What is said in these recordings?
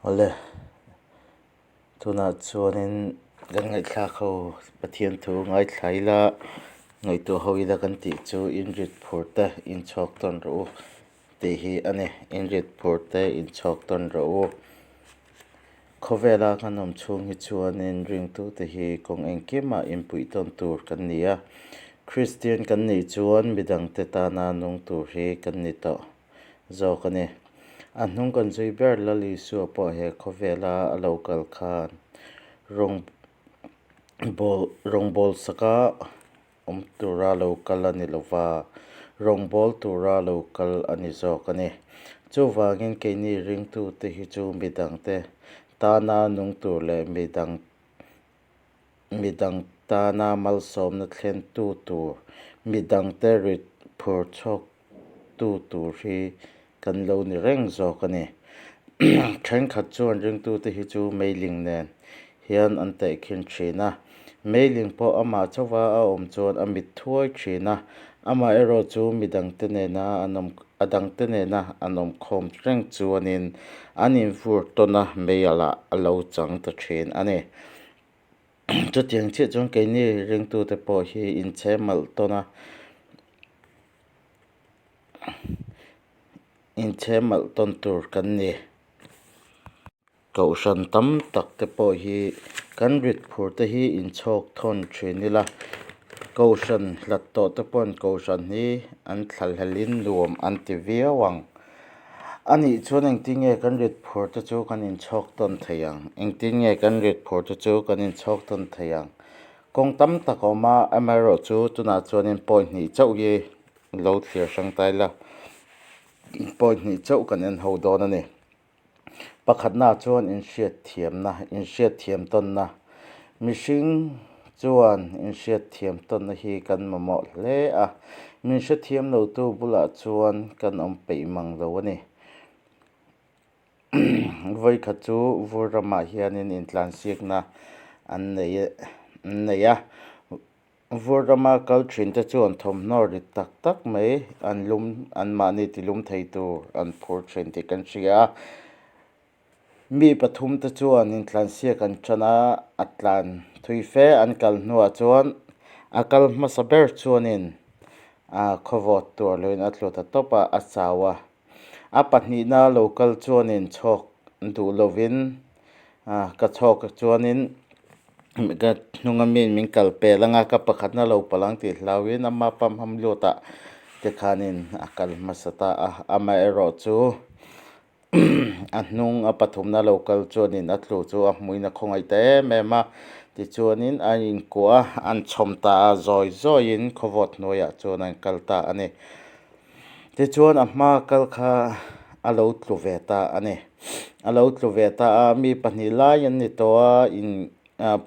Awle, tunah chuanin kan ngaihthlak ho Pathian thu ngaithla ila, ngaihtuah ho ila kan tih chu inrit phur te inchhawk tawn rawh u tih hi a ni. Inrit phur te inchhawk tawn rawh u. Khawvela kan awm chhung hi chuanin ringtute hi kawng engkimah inpuih tawn tur kan ni a. Kristian kan nih chuan midangte tana nung tur hi kan ni tawh zawk a ni. A hnung kan zui ber Lal Isua pawh he khawvela a lo kal khan rawngbawl saka awm tura lo kal a ni lo va, rawngbawl tura lo kal a ni zawk a ni. Chuvangin keini ringtute hi chu midangte tana nung tur leh midang midang tana malsawmna thlentu tur, midangte rit phur chhawktu tur hi kan lo ni reng zawk a ni. Thenkhat chuan ringtute hi chu meiling nen hian an tehkhin thin a, meiling pawh amah chauha a awm chuan a mit thuai thin a, amaherawh chu midangte nena an awm a dangte nena an awm khawm reng chuanin an invur tawn a, meialah a lo chang ta thin a ni. Chutiang chiah chuan keini ringtute pawh hi inchhe malh tawn a, inchhe malh tawn tur kan ni. Kohhran tam tak te pawh hi kan rit phur te hi inchhawk thawn thin ila, Kohhran hlat tawh te pawhin Kohhran hi an thlahlelin nuam an ti viau ang. A nih chuan engtin nge kan rit phur te chu kan inchhawk tawn thei ang? Engtin nge kan rit phur te chu kan inchhawk tawn thei ang? Kawng tam tak a awm a, amaherawhchu tunah chuanin point hnih chauh hi lo thlir hrang ta ila, point hnih chauh kan en ho dawn a ni. Pakhatna chuan inhriatthiamna, inhriatthiam tawnna. Mihring chuan inhriatthiam tawnna hi kan mamawh hle a, min hrethiam lotu bulah chuan kan awm peih mang lo a ni. Vawikhat chu vur ramah hianin intlansiakna an nei a. Vur rama kal thin te chuan thawmhnaw rit tak tak mai an lum anmahni ti lum thei tur an phur thin tih kan hria a. Mi pathum te chuan intlansiak an tan a, a tlan thui fe an kal hnuah chuan a kal hmasa ber chuanin a khawvawt tur loin a tlu ta tawp a, a chau a. A pahnihna lo kal chuanin chhawk duh lovin ka chhawk chuanin ka hnunga miin min kal pel anga ka pakhatna lo palh ang tih hlauhin ama pamham lutah te khanin a kal hmasa ta a, amaherawh chu a hnung a pathumna lo kal chuanin a tlu chu a hmuin a khawngaih ta em em a, tichuanin a inkuah a, an chhawm ta a, zawi zawiin khawvawt hnuaiah chuan an kal ta a ni. Tichuan a hma kal kha a lo tlu ve ta a ni. A lo tlu ve ta a, mi pahnih lai an ni tawh a, in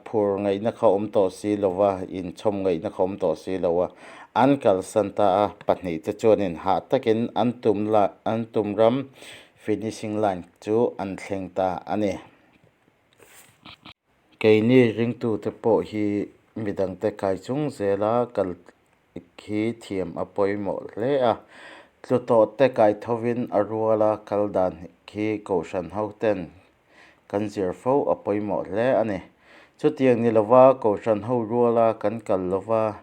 phur ngaihna kha awm tawh si lo va, inchhawm ngaihna kha awm tawh si lo a, an kalsan ta a, pahnih te chuanin hah takin an tum la an tum ram finishing line chu an thleng ta a ni. Keini ringtute pawh hi midangte kai chung zela kal khi thiam a pawimawh hle a, tlu tawh te kai thovin a ruala kal dan khi Kohhran hoten kan zir fo a pawimawh hle a ni. Chutiang ni lova Kohhran ho ruala kan kal lova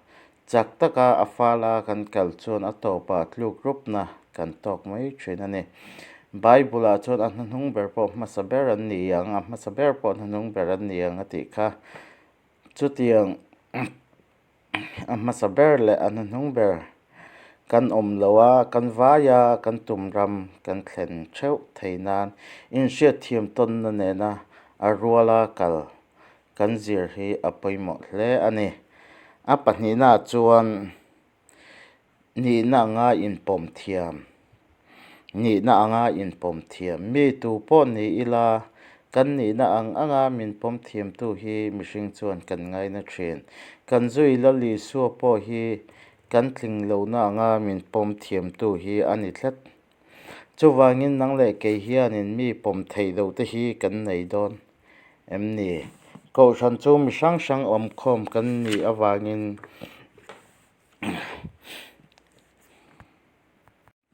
chak taka a fala kan kal chuan a tawpah tluk rupna kan tawk mai thin a ni. Bible-ah chuan a hnuhnung ber pawh hmasa ber an ni ang, a hmasa ber pawh hnuhnung ber an ni ang a tih kha. Chutiang. A hmasa ber leh a hnuhnung ber kan awm lo a, kan vai a, kan tum ram kan thlen theuh thei nan inhriatthiam tawnna nena a ruala kal kan zir hi a pawimawh hle a ni. A pahnihnaah chuan Nihna anga inpawm thiam Nihna anga inpawm thiam Mi tu pawh ni ila, kan nihna ang anga min pawm thiamtu hi mihring chuan kan ngaina thin. Kan zui Lal Isua pawh hi kan tling lohna anga min pawm thiamtu hi a ni tlat. Chuvangin nang leh kei hianin mi pawm theih loh te hi kan nei dawn em ni? Kohhran chu mi hrang hrang awmkhawm kan nih avangin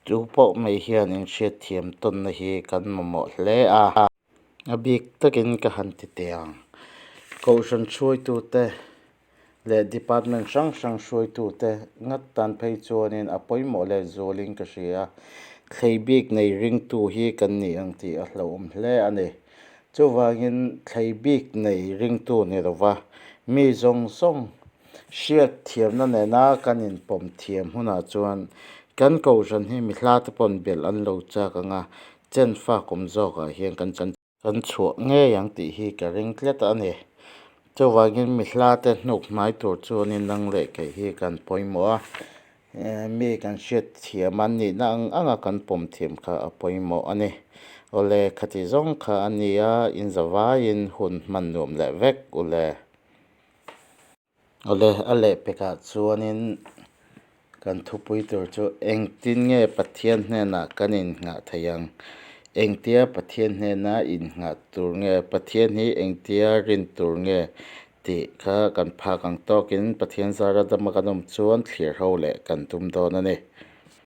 Chu pawh mai hian inhriatthiam tawnna hi kan mamawh hle a. A bik takin ka han ti teh ang. Kohhran hruaitute leh department hrang hrang hruaitute ngat tan phei chuanin a pawimawh lehzualin ka hria. Thlei bik nei ringtu hi kan ni ang tih a hlauhawm hle a ni. Chuvangin thlei bik nei ringtu ni lova mi zawng zawng hriat thiamna nena kan inpawm thiam hunah chuan kan kohhran hi mi hlate pawn belh an lo chak ang a, chen fak awm zawkah hian kan kan chhuah ngei ang tih hi ka ring tlat a ni. Chuvangin mi hlate hnuk hnai tur chuanin nang leh kei hi kan pawimawh a, mi kan hriat thiam a nihna ang anga kan pawm thiam kha a pawimawh a ni. Awle, khati zawng kha a nia, inzavaiin hun hman nuam leh vek ule. Awle, a lehpekah chuanin kan thupui tur chu engtin nge Pathian hnenah kan innghah theih ang? Engtia Pathian hnena innghah tur nge? Pathian hi engtia rin tur nge? tih kha kan phak ang tawkin Pathian zara dama kan awm chuan thlir ho leh kan tum dawn a ni.